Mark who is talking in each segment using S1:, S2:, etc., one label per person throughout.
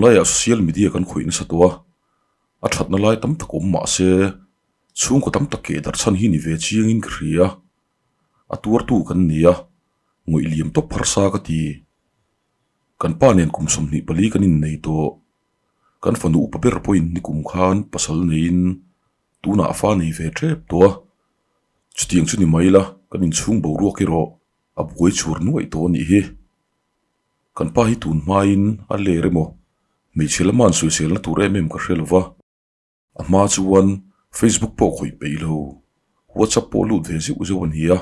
S1: Tunlaiah social media kan khawih nasa tawh a, a thatna lai tam tak awm mah se chhungkaw tam tak keh darh chhan hi ni ve chiangin ka hria. A tuartu kan ni a, ngawih liam tawp harsa ka ti. Kan pa nen kum 24 kan innei tawh. Kan fanu upa ber pawhin nikum khan pasal neiin tunah a fa nei ve tep tawh a. Chutiang chu ni mai la, kan inchhung boruak erawh a buai chhur nuaih tawh a nih hi. Kan pa hi tun hmain a ler emaw hmeichhe lama an sawiselna tur em em ka hre lo va, a hma chuan Facebook pawh khawih peih lo, WhatsApp pawh lut ve zeuh zeuh a ni a,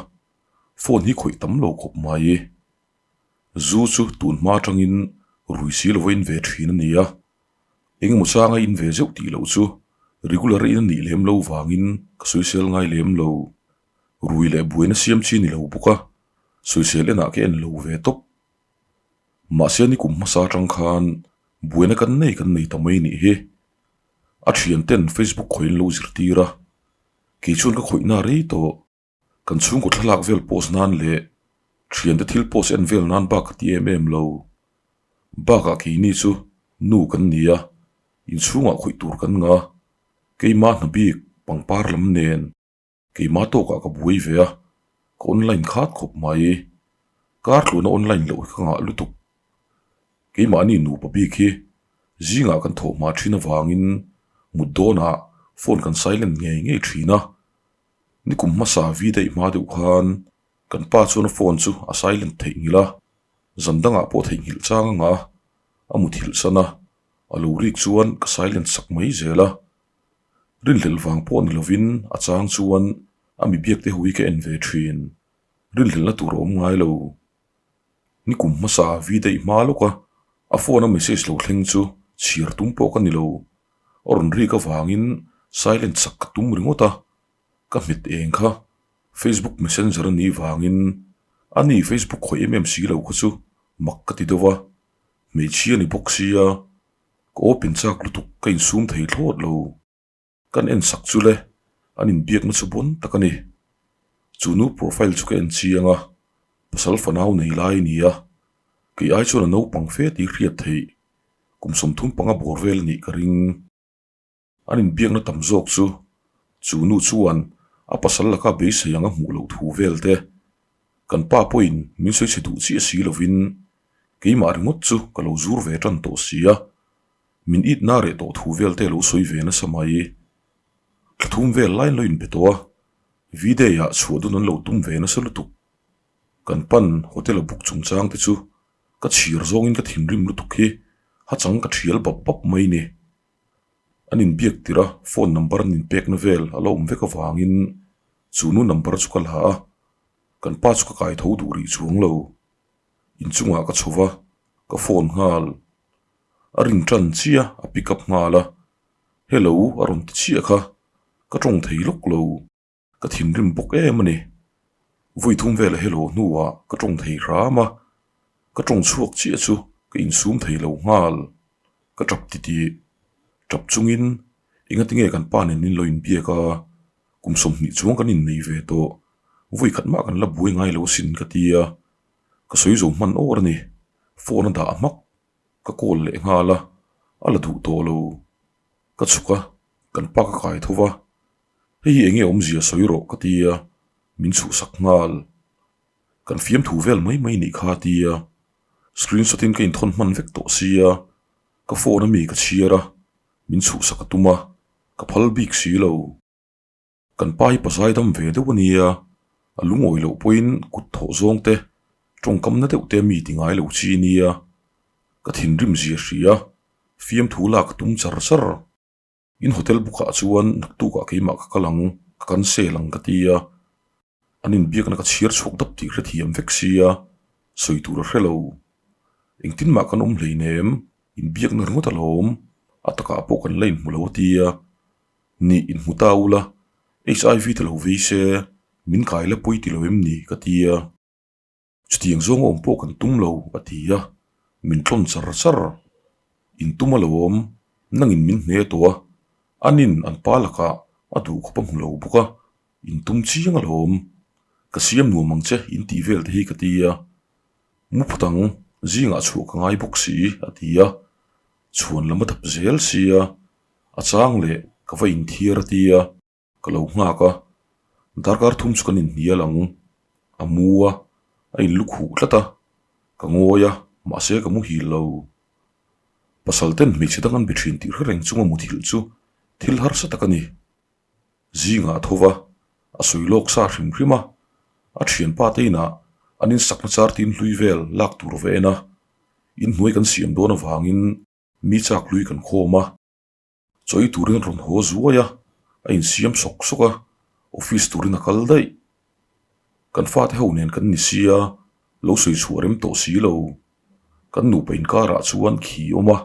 S1: phone hi khawih tam lo khawp mai. Zu chu tun hma atangin rui si lova in ve thin a ni a, engemaw changa in ve zeuh tih loh chu regular in a nih lem lo vangin ka sawisel ngai lem lo. Rui leh buaina siam chi a ni lo bawk a, sawisel enah ka en lo ve tawp. Mahse ni kum hmasa atang khan buaina kan nei kan nei ta mai nih hi. A thian ten Facebook khawih an lo zirtir a, kei chuan ka khawih na rei tawh. Kan chhungkaw thlalak vel post nan leh thiante thil post en vel nan bak ka ti em em lo. Bakah keini chu nu kan ni a, inchhungah khawih tur kan nga, keimah hna bik pangpar lam nen. Keimah tawkah ka buai ve a, ka online khat khawp mai. Kar tluna online loh hi ka ngah lutuk. Keimahni nupa bik hi zingah kan thawh hma thin avangin mut dawnah phone kan silent ngei ngei thin a. Nikum hmasa vi daih hma deuh khan kan pa chuan a phone chu a silent theihnghilh a, zan dangah pawh theihnghilh chang a ngah a, a muthilh san a, a lo rik chuan ka silent sak mai zel a. Rinhlelh vang pawh ni lovin a chang chuan a mi biak te hui ka en ve thin. Rinhlelhna tur a awm ngai lo. Nikum hmasa vi daih hma lawk a, a phone a message lo thleng chu chhiar tum pawh ka ni lo. A rawn rik avangin silent sak ka tum ringawt a, ka hmet eng kha Facebook messenger a nih vangin a ni Facebook khawih em em si lo kha chu mak ka ti deuh a, hmeichhia ni bawk sia Ka open chak lutuk ka insum thei thlawt lo. Kan en sak chu le, an inbiakna chu bawn tak a ni. Chu nu profile chu ka en chiang a, pasal fanau nei lai a ni a, kei ai chuan a naupang fe tih hriat theih, kum 35 bawr vel a nih ka ring. An inbiakna tam zawk chu chu nu chuan a pasal laka beisei ang a hmuh loh thu vel te, kan pa pawhin min sawi chhe duh chiah si lovin keimah ringawt chu ka lo zur ve tan tawh si a, min it na reh tawh thu vel te a lo sawi ve nasa mai. Thla thum vel lai an lo inbe tawh a, V-day ah chhuah dun an lo tum ve nasa lutuk. Kan pan hotel a buk chungchang te chu ka chhir zawngin ka thinrim lutuk hi hachang ka thial bap bap mai ni. An inbiak tirh a, phone number an inpekna vel a la awm vek avangin chu nu number chu ka la a, kan pa chu ka kai tho duh rih chuang lo. Inchungah ka chho va, ka phone nghal. A ring tan chiah a pick up nghal a, Hello a rawn ti chiah kha, ka tawng thei lawk lo. Ka thinrim bawk em a ni. Vui thum vel a hello hnuah ka tawng thei hram a, ka tawng chhuak chiah chu ka insum thei lo nghal. Ka tap titih. Tap chungin engati nge kan pa nen in lo inbiak a, kum 20 chuang kan innei ve tawh, vui khat mah kan la buai ngai lo asin ka ti a, ka sawi zo hman awr a ni. Phone a dah hmak, ka call leh nghal a, a la duh tawh lo. Ka chhuk a, kan pa ka kai tho va. Hei hi enge awmzia sawi rawh ka ti a, min chhuhsak nghal. Kan fiamthu vel mai mai nih kha a ti a, screenshot in ka inthawn hman vek tawh sia, ka phone ami ka chhiar a, min chhuhsak a tum a, ka phal bik si lo. Kan pa hi pazai dam ve deuh a nia, a lungawi loh pawhin kut thawh zawng te, tawngkamna deuh te mi ti ngai lo chi a nia, ka thinrim zia hria, fiamthu lak a tum char char. In hotel bukah chuan naktukah keimah ka kal ang, ka cancel ang ka ti a. An inbiakna ka chhiar chhuak dap tih hrethiam vek sia, sawi tur a hre lo. Engtin mah kan awm hleinem, inbiakna ringawt alawm, a takah pawh kan la inhmu lo a ti a. Nih inhmu ta ula, HIV te lo vei se, min kai la pawi ti lo em ni ka ti a. Chutiang zawng awm pawh kan tum lo, a ti a, min tlawn char char. In tum a lo awm, nangin min hne tawh a, anin an pa lakah a duh khawp a hmu lo bawk a, in tum chiang a lo awm. Ka siam nuam ang che in tih vel te hi ka ti a, mu phut ang, zingah chhuah ka ngai bawk si, a ti a. Chhuan lam a dap zel sia, a chang leh ka va inthiar a tia, ka lo nghak a. Darkar thum chu kan inhnial ang. A mu a, a inlu khuh tlat a, ka ngawi a, mahse ka muhil lo. Pasal ten hmeichhe dang an be thin tih hre reng chunga muthilh chu thil harsa tak a ni. Zingah a tho va, a sawi lawk sa hrim hrim a, a thianpa te inah an insakna char tin hlui vel lak tur va en a, inhnuai kan siam dawn avangin mi chak hlui kan khawm a, chawi turin a rawn haw zuai a, a insiam sawk sawk a, office turin a kal daih. Kan fate ho nen kan ni sia, lo sawi chhuah rem tawh si lo. Kan nupa inkarah chuan khi awm a.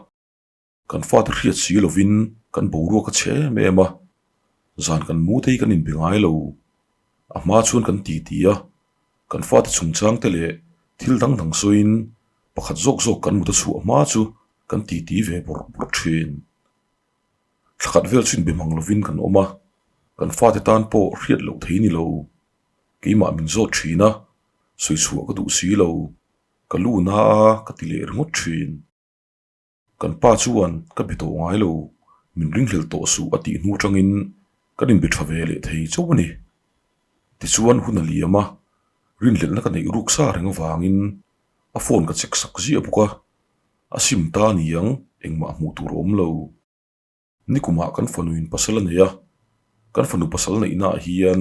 S1: Kan fate hriat si lovin kan boruak a chhe em em a, zan kan mu te hi kan inbe ngai lo. A hma chuan kan ti ti a, kan fate chungchang te leh thil dang dang sawiin pakhat zawk zawk kan mut a chhuah hma chu kan ti ti ve bawrh bawrh thin. Thlakhat vel chu inbe mang lovin kan awm a, kan fate tan pawh hriat loh thei ni lo. Keimah min zawt thin a, sawi chhuah ka duh si lo, ka lu na a ka ti leh ringawt thin. Kan pa chuan ka be tawh ngai lo, min ringhlel tawh suh a tih hnu atangin kan inbe tha ve leh thei chauh a ni. Tichuan hun a liam a, rinhlelhna ka neih ruk sa reng avangin a phone ka check sak ziah bawk a, a sim ta a ni ang engmah hmuh tur a awm lo. Nikumah kan fanuin pasal a nei a, kan fanu pasal neihnaah hian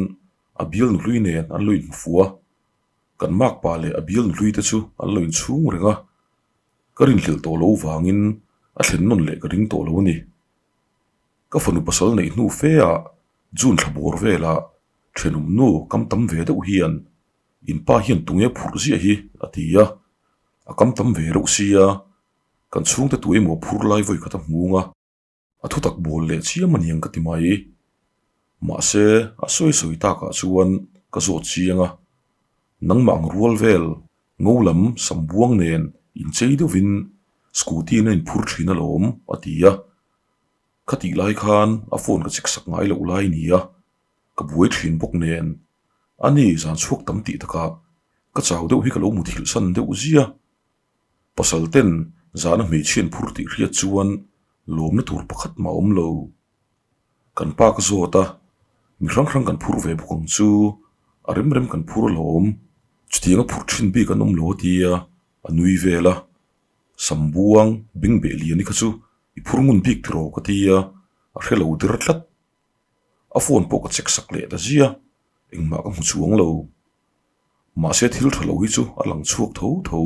S1: a bialnu hlui nen an lo inhmu fuh a, kan makpa leh a bialnu hlui te chu an lo inchhung reng a, ka rinhlelh tawh loh vangin a thlen nawn leh ka ring tawh lo a ni. Ka fanu pasal neih hnu fe ah June thla bawr velah thenawm nu kam tam ve deuh hian in pa hian tunge phurh ziah hi a ti a, a kam tam ve reuh sia Kan chhungte tu emaw phur lai vawi khat a hmung a, a thutak bawl leh chiam a niang ka ti mai. Mahse, a sawi sawi takah chuan ka zawt chiang a, nangmah ang rual vel ngo lam sam buang nen inchei deuhvin scooty in a inphur thin alawm a ti a. Khatih lai khan a phone ka check sak ngai loh lai ni a, ka buai thin bawk nen ani zan chhuak tam tih takah ka chau deuh hi ka lo muthilh san deuh zia. Pasal ten zahna hmeichhian phur tih hriat chuan lawmna tur pakhat mah a awm lo. Kan pa ka zawt a, mi hrang hrang kan phur ve bawk ang chu, a rem rem kan phur alawm, chutianga phurh thin bik an awm lo a tia, a nui vel a. Sambuang bengbeh liani kha chu i phur ngun bik tiraw ka tia, a hre lo der tlat. A phone pawh ka check sak leh ta zia, engmah ka hmu chuang lo. Mahse thil tha lo hi chu a lang chhuak tho tho.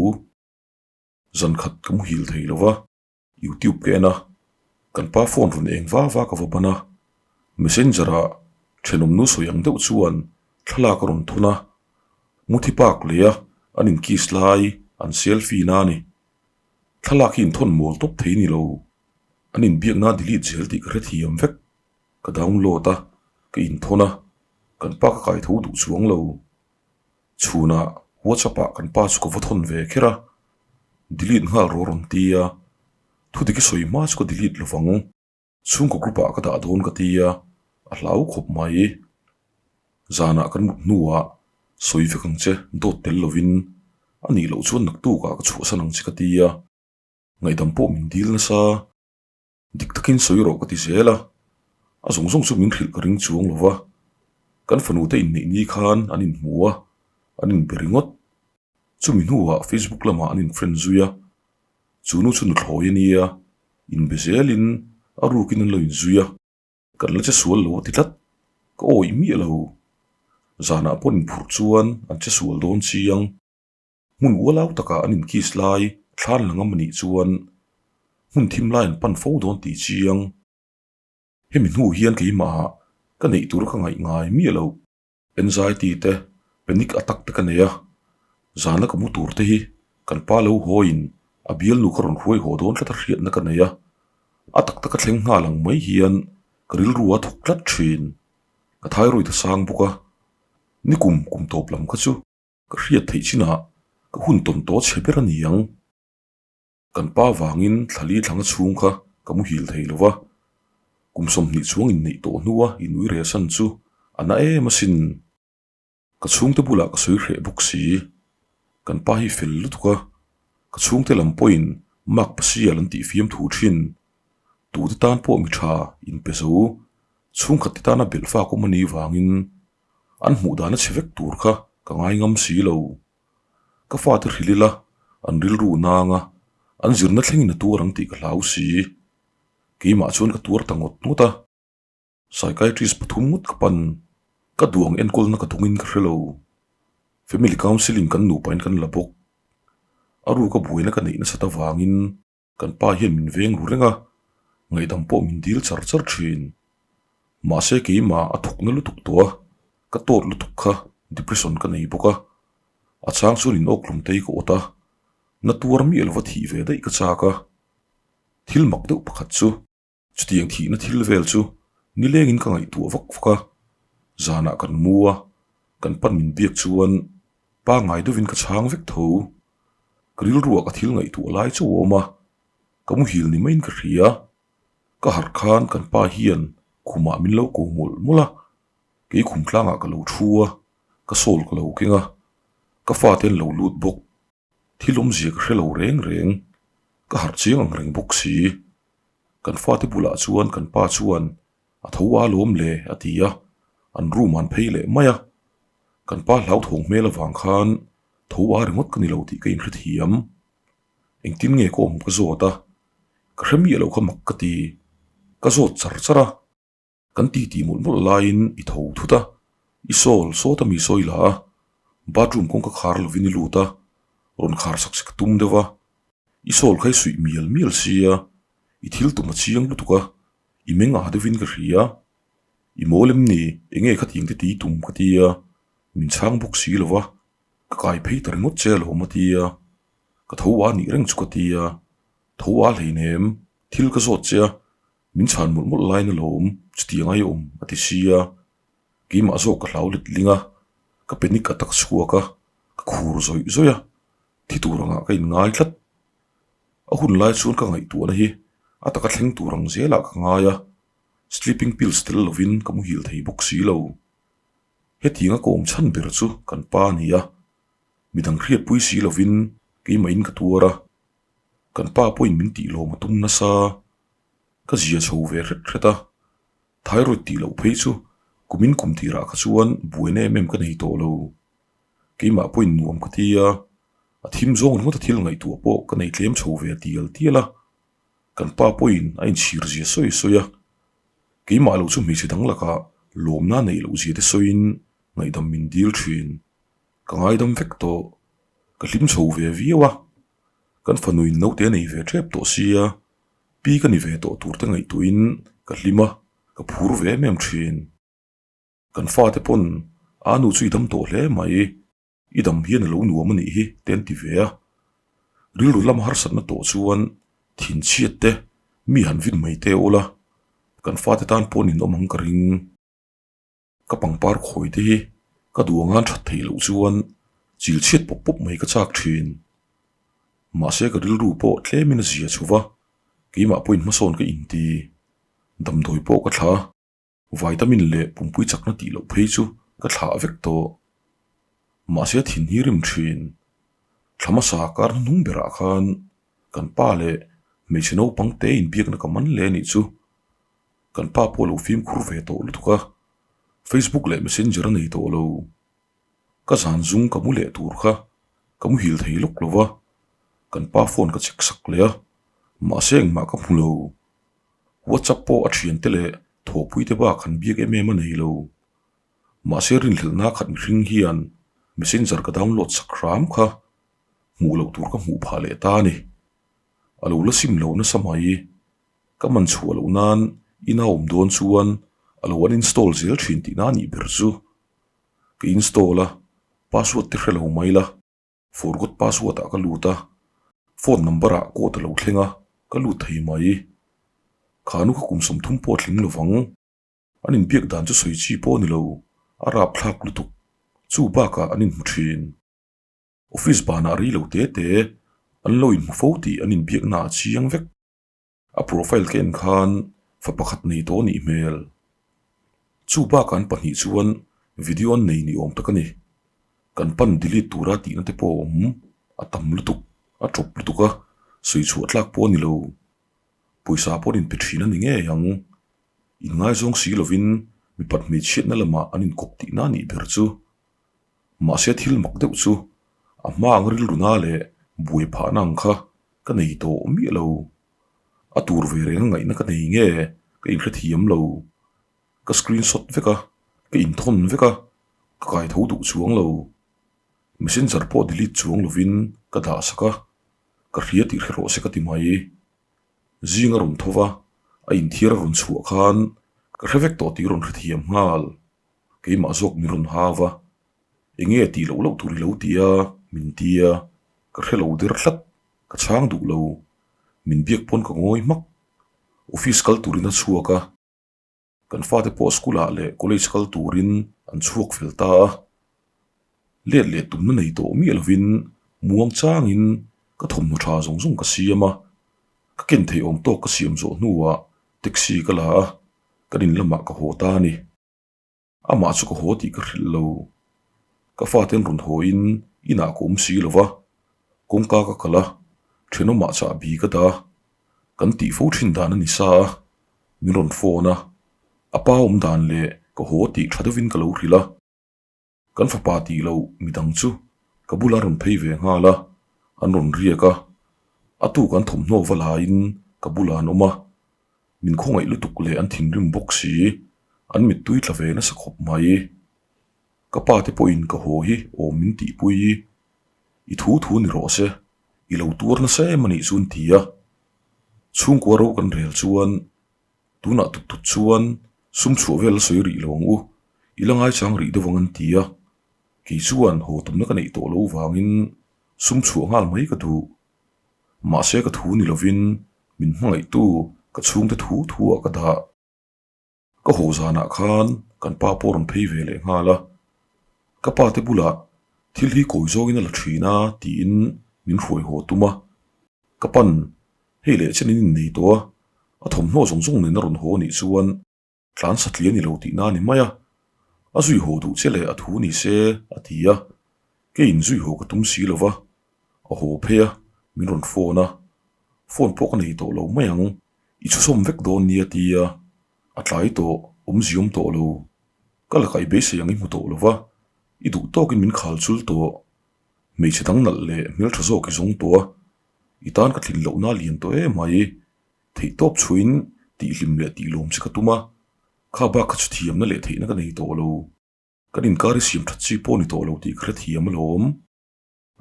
S1: Zan khat ka muhil thei lo va, YouTube ka en a, kan pa phone rawn eng va va ka va ban a, Messenger ah thenawm nu sawi ang deuh chuan thlalak a rawn thun a, Muthi Park leh a an in kiss lai an selfie na a ni. Thlalak hi inthawn mawl tawp thei ni lo. An inbiakna delete zel tih ka hrethiam vek. Ka download a, ka inthawn a, kan pa ka kai tho duh chuang lo. Chhunah WhatsApp ah kan pa chu ka va thawn ve kher a, delete nghal rawh rawn ti a, thudik i sawi hma chu ka delete lovang, chhungkaw group ah ka dah dawn ka ti a, a hlau khawp mai. Zanah kan mut hnuah sawi vek ang che dawt tel lovin, a nih loh chuan naktukah ka chhuahsan ang che ka ti a, ngaihdam pawh min dil nasa. Dik takin sawi rawh ka ti zel a, a zawng zawng chu min hrilh ka ring chuang lo va, kan fanu te inneih ni khan an inhmu a, an inbe ringawt. Chumi hnuah Facebook lamah an infriend zui a, chu nu chu nuthlawi a nia, inbe zelin a rukin an lo inzui a, kan la che sual lo a ti tlat, ka awih miah lo. Zanah pawh an inphurh chuan an che sual dawn chiang. Hmun ualau takah an inkiss lai thlan la ngam anih chuan hmun thim lai an pan fo dawn tih chiang. Hemi hnu hian keimahah ka neih tur ka ngaih ngai miah lo. Anxiety te, panic attack te ka nei a, zana ka mu tur te hi kan pa lo hawiin a bialnu ka rawn hruai haw dawn tlat a hriatna ka nei a, a tak taka thleng nghal ang mai hian ka rilru a thawk tlat thin. Ka thyroid a sang bawk a, nikum kum tawp lam kha chu Ka hriat theih chinah ka hun tawn tawh chhe ber a ni ang. Kan pa vangin thlali thlanga chhung kha ka muhil thei lo va, kum 20 chuang inneih tawh hnua inui resan chu a na em asin. Ka chhungte bulah ka sawi hreh bawk si. Kan pa hi fel lutuk a, ka chhungte lam pawhin Mark Pasial an tih fiam thu thin. Tute tan pawh mi tha inpe zo, chhungkhat te tana belh fak awm a nih vangin an hmuh dan a chhe vek tur kha ka ngai ngam si lo. Ka fate hrilh ila an rilru nang a, an zirna thlengin a tuar ang tih ka hlau si. Keimah chuan ka tuar ta ngawt ngawt a. Psychiatrist pathum ngawt ka pan, ka duh ang enkawlna ka dawngin ka hre lo. Family counselling kan nupain kan la bawk. A ruka buaina ka neih nasat avangin kan pa hian min veng ru reng a, ngaihdam pawh min dil char char thin. Mahse keimah a thawkna lutuk tawh a, ka tawt lutuk kha depression ka nei bawk a. A chang chuan in awkhlum te hi ka awt a, na tuar miah lova thih ve daih ka chak a. Thil mak deuh pakhat chu. Chutiang thihna thil vel chu nilengin ka ngaihtuah vak vak a, zanah kan mu a, kan pan min biak chuan pangngai deuhin ka chhang vek tho. Ka rilruah ka thil ngaihtuah lai chu a awm a, ka muhil ni maiin ka hria. Ka harh khan kan pa hian khumah min lo ko mawlh mawlh a, kei khum tlangah ka lo thu a, ka sawl ka lo keng a, ka fate an lo lut bawk. Thil awmzia ka hre lo reng reng, ka harh chiang ang reng bawk si. Kan fate bulah chuan kan pa chuan a tho a lawm le a ti a, an room an phei leh mai a. Kan pa hlauthawng hmel avang khan tho a ringawt ka ni lo tih ka inhrethiam. Engtin nge ka awm ka zawt a, ka hre miah lo kha mak ka ti, ka zawt char char a. Kan ti tih mawlh mawlh laiin i tho thut a, i sawl sawt a mi sawi la a, bathroom kawngka khar lovin i lut a, rawn khar sak che ka tum deuh a, i sawl kha i suih mial mial sia, i thil tum a chiang lutuk a, i meng ah deuhin ka hria, i mawl em ni, enge khatiang te ti tum ka tia, min chhang bawk si lo va, ka kai phei ta ringawt che alawm a tia, ka tho a nih reng chu ka tia, tho a hleinem, thil ka zawt che a, Min chhan mawlh mawlh laiin alawm, chutiang ai awm a ti si a, keimah zawk ka hlau let ling a, ka panic attack chhuak a, ka khur zawih zawih a, thi tur angah ka inngai tlat. A hun lai chuan ka ngaihtuahna hi a taka thleng tur ang zelah ka ngai a, sleeping pills tel lovin ka muhil thei bawk si lo. Hetianga ka awm chhan ber chu kan pa a ni a, midang hriatpui si lovin keimahin ka tuar a, kan pa pawhin min tihlawm a tum nasa. Ka zia chho ve hret hret a, thyroid tih loh phei chu kumin kum tirah kha chuan buaina em em ka nei tawh lo. Keimah pawhin nuam ka ti a, a thim zawng ringawt a thil ngaihtuah pawh ka nei tlem chho ve tial tial a, kan pa pawhin a inchhir zia sawi sawi a, keimah lo chu hmeichhe dang lakah lawmna neih loh zia te sawiin ngaihdam min dil thin. Ka ngaidam vek tawh, ka hlim chho ve viau a, kan fanuin naute a nei ve tep tawh sia, Pi ka ni ve tawh tur te ngaihtuahin ka hlim a, ka phur ve em em thin. Kan fate pawn a nu chu i dam tawh hle mai, i dam hian a lo nuam a nih hi te an ti ve a. Rilru lama harsatna tawh chuan thinchhiat te mi han vin mai te awl a, kan fate tan pawh ninawm ang ka ring. Ka pangpar khawi te hi ka duh angan that theih loh chuan chil chhiat pawp pawp mai ka chak thin. Mahse ka rilru pawh tlemin a zia chhuva, keimah pawhin hmasawn ka inti. Damdawi pawh ka thla, vitamin leh pumpui chakna tih loh phei chu ka thlah vek tawh. Mahse thin hi rim thin. Thla hmasa kar hnuhnung berah khan kan pa leh hmeichhe naupang te inbiakna ka man hle anih chu. Kan pa pawh lo fimkhur ve tawh lutuk a, Facebook leh Messenger a nei tawh lo. Ka zan zung ka mu leh tur kha ka muhil thei lawk lo va, kan pa phone ka check sak leh a, mahse engmah ka hmu lo. WhatsApp pawh a thiante leh thawhpuite bak han biak em em a nei lo. Mahse rinhlelhna khat mihring hian Messenger ka download sak hram kha hmuh loh tur ka hmuh phah leh ta a ni. A lo la sim lo nasa mai. Ka man chhuah loh nan ina awm dawn chuan a lo uninstall zel thin tihna a nih ber chu. Ka install a, password te hre lo mai la, forgot password ah ka lut a, phone number ah code a lo thleng a, ka lut thei mai. Khanu kha kum 30 pawh a tling lovang. An inbiak dan chu sawi chi pawh a ni lo, a rapthlak lutuk. Chu bakah an inhmu thin. Office banah rei lo te te an lo inhmu fo tih an inbiakna a chiang vek. A profile ka en khan fa pakhat nei tawh a nih hmel. Chu bakah an pahnih chuan video an nei ni awm tak a ni. Kan pan delete tura tihna te pawh a awm, a tam lutuk, a tawp lutuk a, sawi chhuah tlak pawh a ni lo. Pawisa pawh an inpe thin a ni ngei ang. Inngaizawng si lovin mipat hmeichhiatna lamah an inkawp tihna a nih ber chu. Mahse thil mak deuh chu a hma ang rilru na leh buai phahna ang kha ka nei tawh miah lo. A tur ve reng a ngaihna ka nei nge ka inhrethiam lo. Ka screenshot vek a, ka inthawn vek a, ka kai tho duh chuang lo. Messenger pawh delete chuang lovin ka dah sak a, ka hria tih hre rawh se ka ti mai. Zing a rawn tho va, a inthiar a rawn chhuah khan ka hre vek tawh tih rawn hrethiam nghal. Keimah zawk min rawn hau va, enge tih loh loh tur i lo ti a, min ti a, ka hre lo der tlat, ka chhang duh lo. Min biak pawn ka ngawi hmak. Office kal turin a chhuak a. Kan fate pawh school ah leh college kal turin an chhuak fel ta a, let leh tumna nei tawh miah lovin muang changin ka thawmhnaw tha zawng zawng ka siam a, ka ken theih awm tawk ka siam zawh hnuah taxi ka la a, kan in lamah ka haw ta a ni. Amah chu ka haw tih ka hrilh lo. Ka fate an rawn haw in inah ka awm si lo va, kawngka ka kal a, thenawmah chahbi ka dah a, kan tih fo thin dan a ni sa a, min rawn phone a, a pa awm dan leh ka haw tih tha deuhin ka lo hrilh a. Kan fapa tih loh midang chu ka bula rawn phei ve nghal a, an rawn riak a, a tuk an thawmhnaw va laiin ka bulah an awm a, min khawngaih lutuk leh an thinrim bawk si, an mittui tla ve nasa khawp mai. Ka pa te pawhin ka haw hi awm min tihpui, i thu thu ni rawh se, i lo tuar nasa em a nih chu an ti a, chhungkua ro kan rel chuan Tunah tut tut chuan sum chhuah vel a sawi rih lo ang u, i la ngaichang rih deuh ang an ti a. Kei chuan haw tumna ka neih tawh loh vangin sum chhuah nghal mai ka duh. Mahse ka thu ni lovin min hmangaihtu ka chhungte thu thuah ka dah. Ka haw zanah khan kan pa pawh rawn phei ve leh nghal a. Ka pa te bulah thil hi kawi zawngin a la thin a tiin min hruai haw tum a. Ka pan Hei leh chen in innei tawh a, a thawmhnaw zawng zawng nen a rawn haw anih chuan tlan satli a ni lo tihna a ni mai a, a zui haw duh che leh a thu ni se a ti a, kei in zui haw ka tum si lo va, a haw phei a, min rawn phone a, phone pawh ka nei tawh lo mai ang, i chhusawm vek dawn nia ti a, a tlai tawh, awmziawm tawh lo, ka lakah i beisei ang i hmu tawh lo va, i duh tawkin min khal chul tawh, hmeichhe dang nalh leh hmeltha zawk i zawng tawh a, I tan ka tlin lohna lian tawh em mai. Theihtawp chhuin tihhlim leh tihlawm che ka tum a, kha bak kha chu thiamna leh theihna ka nei tawh lo. Kan inkar i siam that chi pawh ni tawh lo tih ka hrethiam alawm.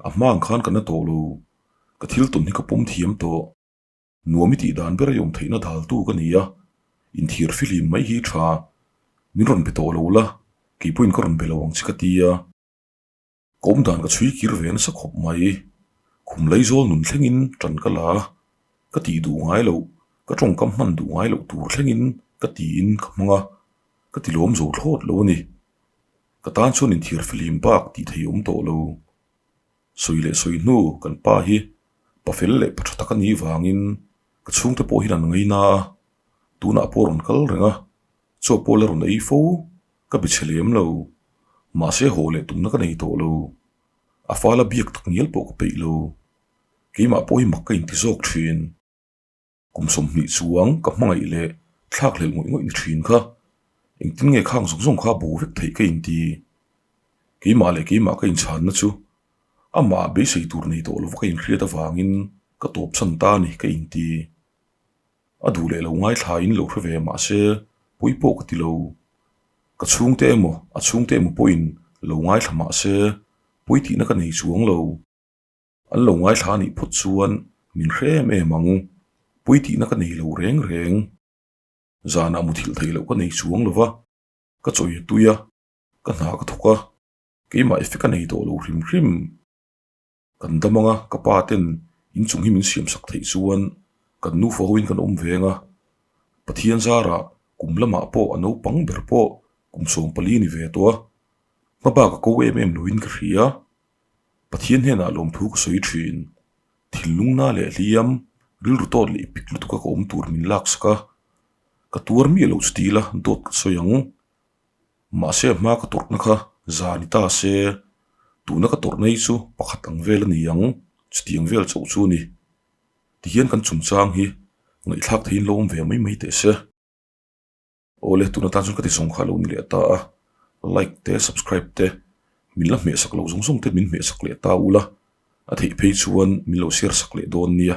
S1: A hma ang khan ka na tawh lo. Ka thil tawn hi ka pawm thiam tawh. Nuam i tih dan ber i awm theihna daltu ka ni a, inthiar fihlim mai hi tha. Min rawn be tawh lo la, keipawhin ka rawn be lo ang che ka ti a. Ka awm dan ka chhui kir ve nasa khawp mai. Khum Laizawl nun thlengin ṭan ka la a, ka tih duh ngai loh, ka ṭawngkam hman duh ngai loh tur thlengin ka tiin ka hmang a, ka ti lawm zo thlawt lo a ni. Ka tan chuan inthiar fihlim bak tih thei awm tawh lo. Sawi leh sawi hnu kan pa hi pa fel leh pa ṭha tak a nih vangin ka chhungte pawh hian an ngaina a, tunah pawh a rawn kal reng a, chaw pawh la rawn ei fo. Ka be chhe lem lo. Mahse haw leh tumna ka nei tawh lo. A fala biak tak ngial pawh ka peih lo. Keimah pawh hi mak ka inti zawk thin. Kum 20 chuang ka hmangaih leh thlak hlelh ngawih ngawih ni thin kha. Engtin nge khang zawng zawng kha bo vek theih ka inti. Keimah leh keimah ka inchhanna chu amah beisei tur nei tawh lova ka inhriat avangin ka tawpsan ta a ni ka inti. A duh leh lo ngaithla in lo hre ve mah se pawi pawh ka ti lo. Ka chhungte emaw a chhungte emaw pawhin lo ngaithla mah se pawi tihna ka nei chuang lo. An lo ngaithla anih phawt chuan min hre em em ang. Pawi tihna ka nei lo reng reng. Zanah muthilh theih loh ka nei chuang lo va, ka chawi a tui a, ka hna ka thawk a, keimah effect a nei tawh lo hrim hrim. Kan dam anga ka pa ten inchung hi min siam sak theih chuan kan nufa hoin kan awm veng a, Pathian zarah kum lamah pawh a naupang ber pawh kum 14 ni ve tawh a, hma bak a ko em em loin ka hria. Pathian hnenah lawmthu ka sawi thin. Thinlungna leh hliam, rilru tawt leh ipik lutuka ka awm tur min laksak a, ka tuar miah lo chu ti ila dawt ka sawi ang. Mahse a hma ka tawrhna kha za ni ta se, tuna ka tawrhna hi chu pakhat ang vel a ni ang, chutiang vel chauh chu a ni. Tihian kan chungchang hi Ngaihthlak theihin lo awm ve mai mai teh se. Awle, tun atan chuan ka ti zawng kha lo ni leh ta a, like te, subscribe te, min la hmehsak lo zawng zawng te min hmehsak leh ta ula, a theih phei chuan min lo share sak leh dawn nia,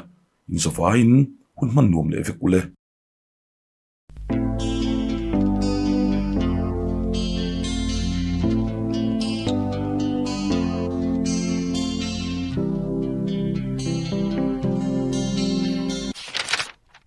S1: inzavaiin hun hman nuam leh vek ule.